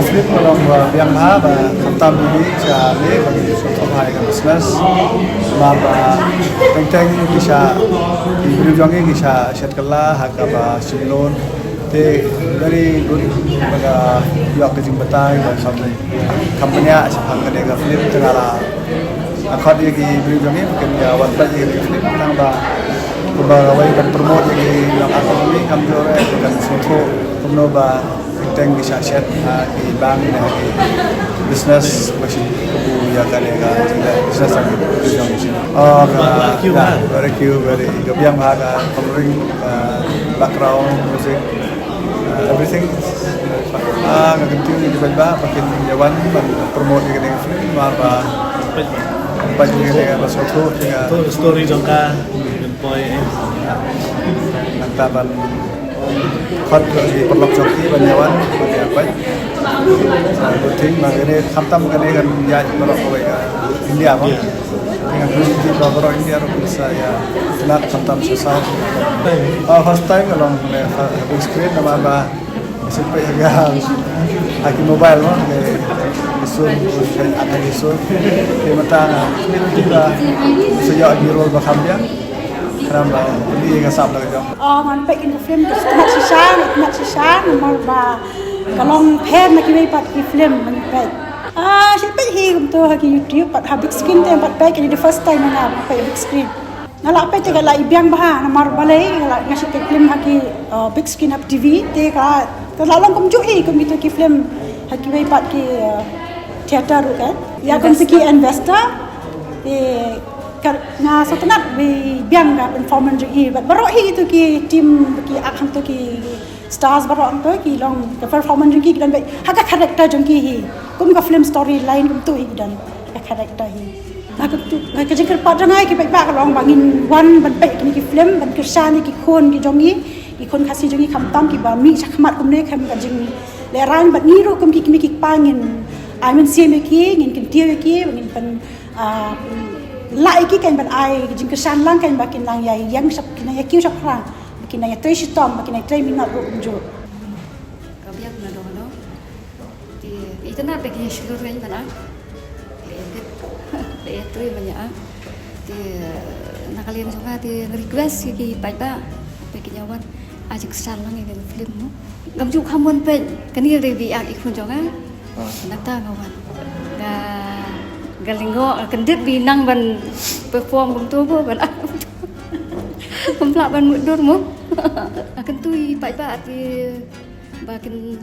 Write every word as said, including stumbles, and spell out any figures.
Film ka long ba biang bha ba khamtam ïa ngi sha leh ba ngi sngewthuh bha ïa ka business. Namar ba teng teng ki sha, ki briew jong ngi ki sha shet kylla ha kaba shim loan. Te very good ba ka ïoh ka jingbatai ba kham, kham bniah shaphang kane ka film. Te nga la khot ïa ki briew jong ngi ba kin ïa wan peit ïa kane ka film, tang ba kumba kawei ban promote ïa ki long actor jong ngi, kam jong ngi kan sngewthuh kumno ba teng ki sha shet ha ki bank ne ha ki business, ba shu ïa kane ka business ha ki briew jong ngi. Oh, ka, yeah, very cute, very, ka biang bha ka coloring, uh, background music, uh, everything. Ah, nga kyntu ïa ki paidbah ba kin ïa wan ban promote ïa kane ka film, namar ba peit ïa kane ka ba sngewthuh ïa ka story jong ka, kan poi, eh. Nangta ban khot ïa ki paralok jong ki ban ïa wan ban ïa peit. Sa, good thing ba kane khamtam kane kan ïaid baroh kawei ka India mo. Ngan kyntu ïa ki baroh India ruh kin sa ïa sngewtynnat khamtam sha South. Oh, first time ka long ha big screen namar ba shu peit ha ka, ha ki mobile mo, ha ki sur, ha ki sur. Te mynta nga kyntu ba sa ïoh ki role ba kham biang. Khnang ba pynlong ïa ka sap la ka jong. Oh, ngan peit ïa ka film ka sngewtynnat shisha, sngewtynnat shisha namar ba ka long pher na kiwei pat ki film ba ngi peit. Ah, shu peit hi kumto ha ki YouTube pat ha big screen te pat peit, kane the first time nga peit big screen. Nga la peit te ka la i biang bha namar balei nga la, nga shu peit film ha ki, uh, big screen ha TV te ka, ka la long kumjuh hi kum kito ki film ha kiwei pat ki, uh, theater ruh kan. Ïa kum ki investor te ka, nga sngewtynnat ba i biang ka performance jong i bad baroh hi kito ki team ba ki act hangto, ki stars baroh hangto ki long ka performance jong ki, ki don beit ha ka character jong ki hi. Kum ka film storyline kumto hi ki don ka character hi. Nga kyntu, nga ka jingkyrpad jong nga ïa ki paidbah ka long ba ngin wan ban peit kine ki film ban kyrshan ïa ki khun ki jong ngi, ki khun Khasi jong ngi khamtam kiba mih shakhmat kumne, khlem ka jinglehrain bad ngi ruh kum ki kmie ki kpa ngin ai mynsiem ïa ki, ngin kyntiew ïa ki, ngin pyn, ah, lah ïa ki kan ban ai ka jingkyrshan lang kan ba kin nang ïa ïeng shap, kin nang ïa kiew shaphrang, ba kin nang ïa trei shitom, ba kin nang ïa trei minot ruh kumjuh. Ka biang na dong dong. Te i tynat ba ki ïa shlur ngan ban act. Te edit. Te ïa trei ban ïa act. Te na ka liang jong nga te nga request ïa ki paidbah ba kin ïa wan ai jingkyrshan lang ïa ka film mo. Ngam ju kham wan peit kane ka dei ba i act i khun jong nga. Nangta nga wan. Nga, nga lyngngoh, nga kyndit ba i nang ban perform kumto mo, ban act kumto. Ngam lah ban mutdur mo. Nga kyntu ïa ki paidbah te ba kin